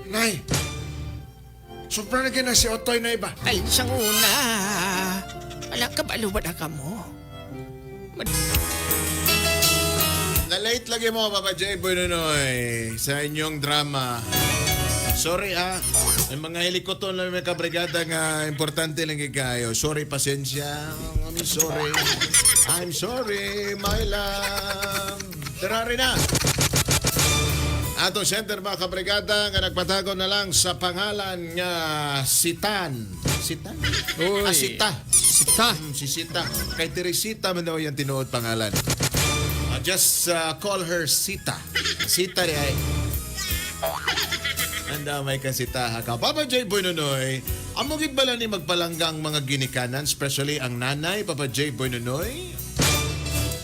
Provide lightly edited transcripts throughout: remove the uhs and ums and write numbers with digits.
Nay, sobra na gina si Otoy na iba. Ay, siyang una. Ala, kabalo ba na ka mo? Na-late lagi mo, Papa J. Boy Nonoy, sa inyong drama. Sorry ah, may mga helikoton lang may kabrigada nga importante lang kayo. Sorry, pasensya. I'm sorry. I'm sorry, my love. Terari na. Atong center mga kabrigada nga nagpatago na lang sa pangalan nga Sitan. Sitan? Uy. Ah, Sita. Sita. Si Sita. Kay Teresita man daw yung tinuod pangalan. Just call her Sita. Sita di ay. Anda may kang Sita ha ka. Papa J. Boy Nonoy, amo gid bala ni magpalanggang mga ginikanan, especially ang nanay, Papa J. Boy Nonoy?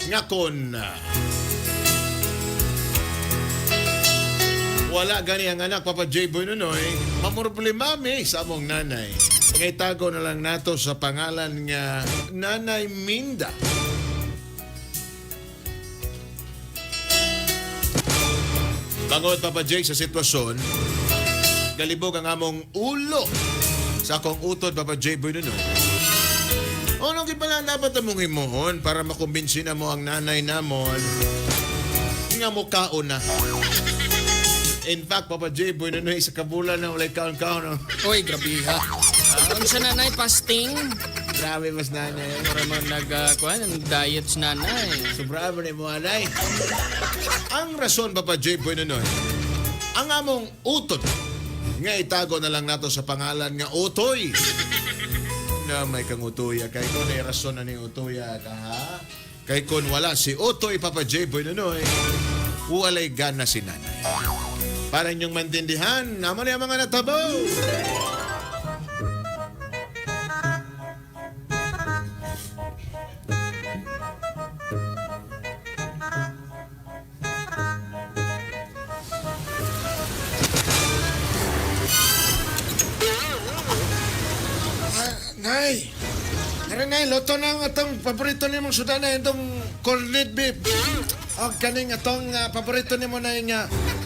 Nga kon wala gani ang anak, Papa J. Boy Nonoy, mamroblema mi sa among nanay. Ngay tago na lang nato sa pangalan nga Nanay Minda. Bangod, Papa J, sa sitwasyon, galibog ang among ulo sa akong utod, Papa J. Boy Nonoy. Ano gid pala dapat among himuon para makumbinsi na mo ang nanay namon nga mukaon na? In fact, Papa J. Boy Nonoy, sa kabulan na walay kaon-kaon. Oh. Uy, grabe ha. Ang sa nanay, fasting. Grabe mas nanay. Para mo nag, kuwan, diet sa nanay. Sobra mo na mo anay. Ang rason, Papa J. Boy Nonoy, ang among utod, nga itago na lang nato sa pangalan nga Utoy. Na may kang utoya. Kay kon ay rason na ni utoya ka ha. Kay kon wala si Utoy, Papa J. Boy Nonoy, walay gana si nanay. Para inyong mantindihan, naman yung mga natabo. Ah, Nay! Nari, Nay, luto na ang atong paborito ni mong sudana, itong corned beef. O kaning atong paborito ni mo na yung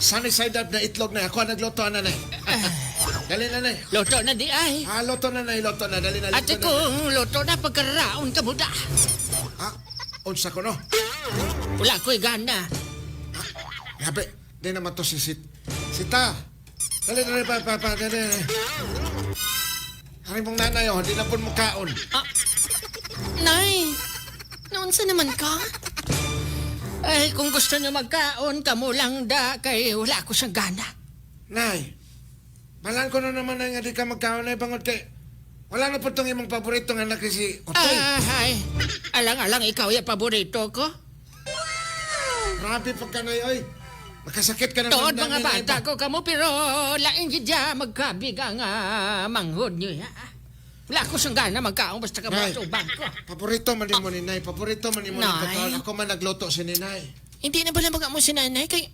sunny side up na itlog na. Ako ang nagluto na, Nay. Dali na, Nay. Luto na di ay. Ah, luto na, Nay. Luto na. Dali na, luto Ate na. kung luto na pagkaraon ka mo da. Ah, unsa ko no? Wala ko'y gana. Grabe, di naman to si Sita. Dali, dali, pa, pa, pa, dali, dali. Hari mong nanay, oh, di na po mukaon. Ah, Nay, naunsa naman ka? Ay, kung gusto nyo magkaon, kamo lang da, kay wala ko siyang gana. Nay, balan ko na naman na nga di ka magkaon na bangod kay wala na po itong imong paborito nga anak si Otoy. Ay, alang-alang ikaw yung paborito ko. Grabe pagka nay, oy. Makasakit ka na Tuod damdamin, mga nay, bata ba? ko kamo, pero laing gidya magkabig ang manghod nyo. Ya. Wala ko siyang gana magkaon basta kamo Nay. sa ubang ko. Paborito man mo ni Nay, paborito man ni mo ni Nay. pagkaon. Ako man nagluto si ni Nay. Hindi na pala mag mo si nanay kay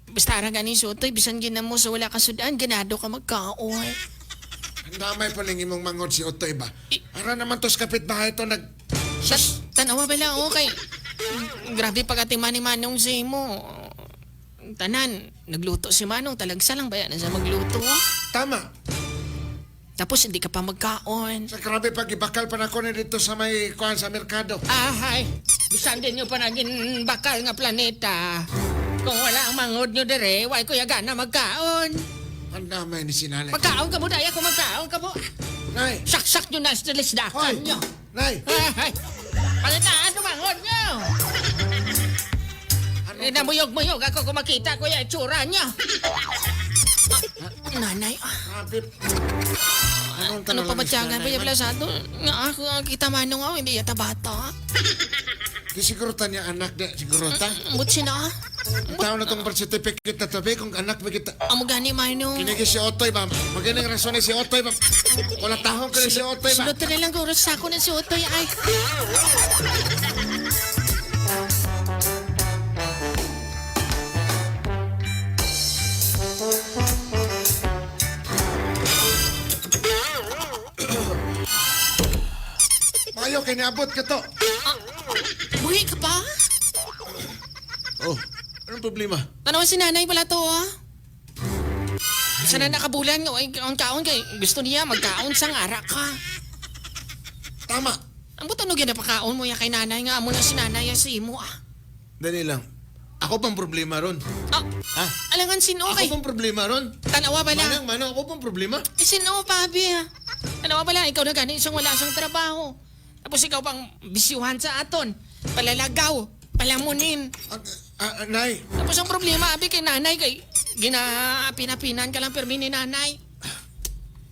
basta ara gani sutoy bisan ginamo sa wala kasudan ganado ka magkaon. Ang damay pa ning imong manghod si Otoy ba? Ara naman to sa kapitbahay to nag. Tanawa bala o kay grabe pag ating mani manong sa imo. Tanan, nagluto si Manong, talagsa lang ba yan na siya magluto? Tama. Tapos hindi ka pa magkaon. Sa grabe pag ibakal pa na ko ni dito sa may kuan sa merkado. Ahay, bisan din nyo pa naging bakal nga planeta. Kung wala ang manghod nyo dire, why ko gana magkaon. Ang damay ni si Nanay. Magkaon ka mo, daya ko magkaon ka mo. Nay! Saksak nyo na sa Hoy! lisdakan nyo. Nay! Ay, palitaan tumangon nyo. Eh, namuyog-muyog ako kung makita ko yung itsura nyo. Nanay, Grabe. Anong ano pa ba tiyagan pa Nanay? yung plasado? Nga ako, kita Manong ako, hindi yata bata. Di siguro ta niya anak di. Siguro ta. Ambot siya na. Tao na tong birth certificate na tabi kung anak ba kita. Amo gani Manong. Kinigi si Otoy ba? Magaling rason ni si Otoy ba? Wala tahong ka ni si Otoy ba? Sulot na lang guro sa ako ng si Otoy ay. Mayo kay niabot ka to. Buhi ka pa? Oh, anong problema? Tanawa si nanay pala to ah. Isa na nakabulan nga ay ang kaon kay gusto niya magkaon sang ara ka. Tama. Ang buto no ginapakaon mo ya kay nanay nga amo na si nanay ya si imo ah. Dali lang. Ako pang problema ron. Ah, Ha? alangan sino Ako kay pang problema ron. tanawa bala. Manang, manang, ako pang problema. Eh, sino pabi ah. Tanawa bala ikaw na gani isang wala siyang trabaho. Tapos ikaw pang bisyuhan sa aton. Palalagaw, palamunin. Nay, Tapos ang problema abi kay nanay kay ginapinapinan ka lang permi ni nanay.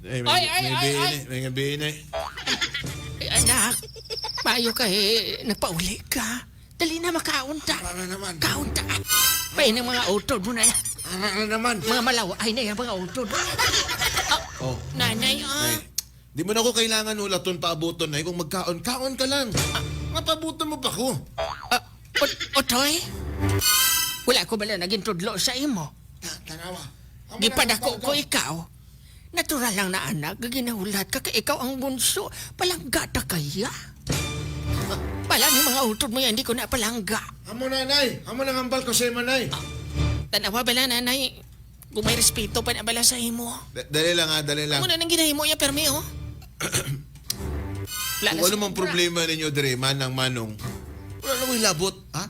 Ay, Ay, ay, may ay, biin ay. eh. May gabi eh. Ay, anak, maayo ka eh. Nagpauli ka. Dali na makaunta. para naman. Kaunta. Pain ang mga utod mo na yan. Para na naman. Mga malaway na yan, mga utod. Oh. Nanay ah. Nay, di mo na ako kailangan ulaton paabuton na kung magkaon. Kaon ka lang. Mapabuton mo pa ko. Ah, Otoy? Wala ko bala naging tudlo sa imo. Tanawa. Amo na Gipadako ang ko ikaw. Natural lang na anak, ginahulat ka kay ikaw ang bunso. Palangga ta kaya. Pala ni mga utod mo yan, hindi ko na palangga. Amo na, nay. Amo na hambal ko sa imo, nay. Tanawa bala nanay. Kung may respeto pa na bala sa imo. Dali lang ha, dali lang. Amo na nang ginahimo ya permi oh. Wala na Kung ano sa- mang problema ninyo dire, manang manong, wala na mo'y labot, ha?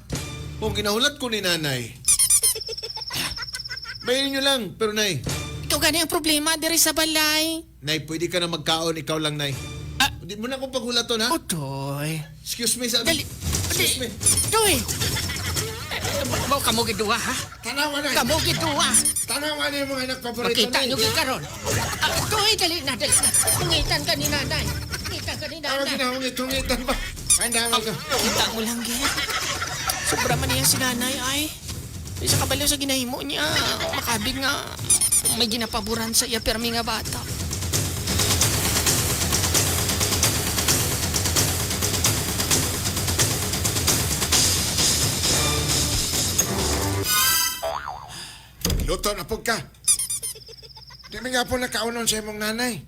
Kung ginahulat ko ni nanay, bayarin nyo lang, pero nay, Ikaw gani ang problema diri sa balay. nay, pwede ka na magkaon, ikaw lang, nay. Ah. Hindi mo na akong paghulaton, ha? Otoy. Excuse me, sabi. Dali. Excuse me. Toy. Baw kamo giduwa ha? Tanawa, nay. Kamo giduwa. Tanawa na yung mga anak paborito, Makita nay. nyo gikaron. Ah, Toy, dali na, dali na. Mangitan ka ni nanay. Mangitan ka ni Ano nanay. ginahungit-hungitan ba? Ay, dami ko. Kita mo lang gid. Sobra man niya si nanay ay. Isa kabalo sa ginahimo niya. Makabig nga may ginapaboran sa iya permi nga bata. Luto na po ka. Di mi nga po nakaunon sa imong nanay.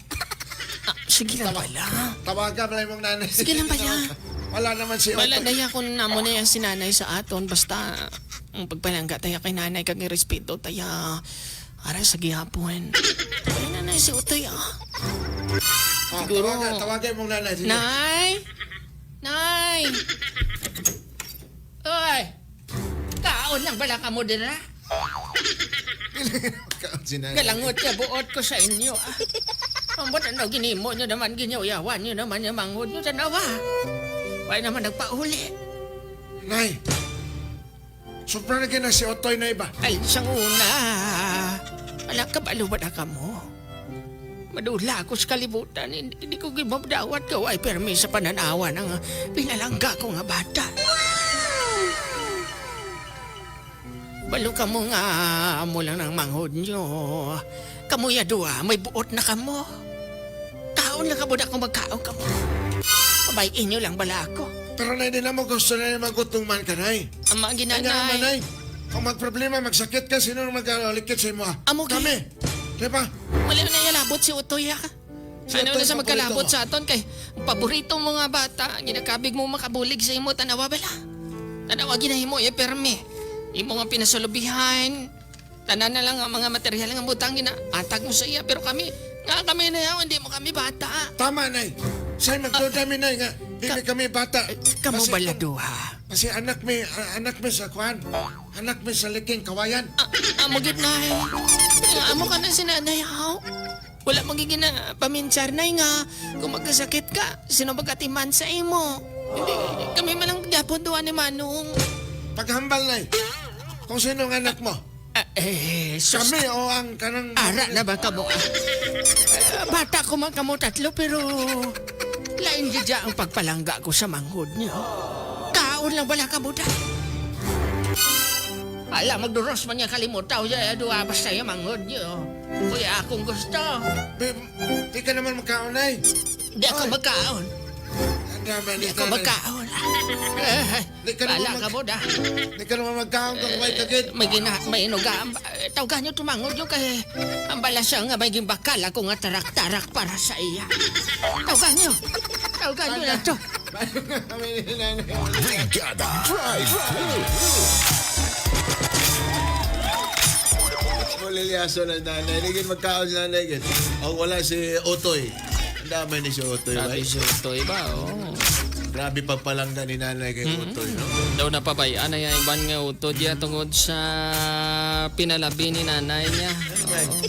Ah, sige lang pala. Tawagan na imong nanay. Sige lang pala. Wala naman si Wala Otoy. na ya kung namo na yan si nanay sa aton. Basta ang pagpalangga taya kay nanay kag respeto taya ara sa gihapon. Ay nanay si Utoy ah. Ah, Siguro. Tawagan, tawagan imong nanay. Sige. Nay! Nay! Oy. Kaon lang bala kamo dira. Kaon si nanay. Galangot ya buot ko sa inyo. Ah. Ang ba't ano ginimo nyo naman, ginyaw-yawan nyo naman yung manghod nyo, tanawa. Wala naman nagpauli. Nay. Sobra na gina si Otoy na iba. Ay, siyang una. Ala, kabalo ba na ka mo? Madula ako sa kalibutan. Hindi ko gimabdawat ka. Ay, permi sa pananawa ng pinalangga ko nga bata. Balo ka mo nga, amo lang ng manghod nyo. Kamuya duwa, may buot na kamo. Kaon lang kamo na kung magkaon kamo. Pabayin nyo lang bala ako. Pero nay, di na mo gusto na magutong man ka, nay. Ang mga Kanya naman, ginanay. nay. Kung magproblema, magsakit ka, sino magalikit sa imo? Ah? Amo, kay- Kami. Di ba? Wala na yalabot si Utoy ah. Si Ano Utoy, na sa paborito magkalabot mo. sa aton kay ang paborito mo nga bata, ginakabig mo makabulig sa imo tanawa bala. Tanawa ginahimo ya permi. Imo nga pinasulubihan. Tanan na lang ang mga material nga butang ginaatag mo sa iya pero kami nga kami na yaw, hindi mo kami bata. Tama, nay. Say, magduda mi, nay, nga. Di mi kami bata. Kamo Kasi- bala duha. Kasi anak mi sa kuan. Anak mi sa liking kawayan. Ah, amo gid nay. Nga amo ka na si nanay haw. Wala magiging na paminsyar nay nga kung magkasakit ka, sino magkatiman sa imo? Hindi, kami malang gapon duwa ni Manong. Paghambal, nay. Kung sino ang anak mo. Ah, eh, sus, Kami o ang kanang... Ara na ba kamo? Ah, bata ko man kamo tatlo pero lain dyan ang pagpalangga ko sa manghod niyo. Kaon lang bala kamo da. Ala, magduros man niya kalimutaw niya duwa basta yung manghod niyo. Kuya akong gusto. Di ka naman magkaon, nay. Di ako Oy. magkaon. Ang dami Di ni ako nanay. magkaon. Eh, Di ka naman Bala mag- kamo da. Di ka naman magkaon kung way kagid. May gina, may inuga. Tawagan niyo tumangod niyo kay ang bala siya nga may gimbakal ako nga tarak-tarak para sa iya. Tawagan niyo. Tawagan niyo na to. Kami ni nanay. Brigada Drive Thru. Wala Pamilyaso na nanay. Hindi magkaon si nanay. Gid. O wala si Otoy. Ang dami ni si Otoy. Grabe Right? si Utoy ba, oh. Grabe pagpalangga ni nanay kay Otoy. No? Daw napabayaan na yung iban nga utod ya tungod sa pinalabi ni nanay niya. Oo.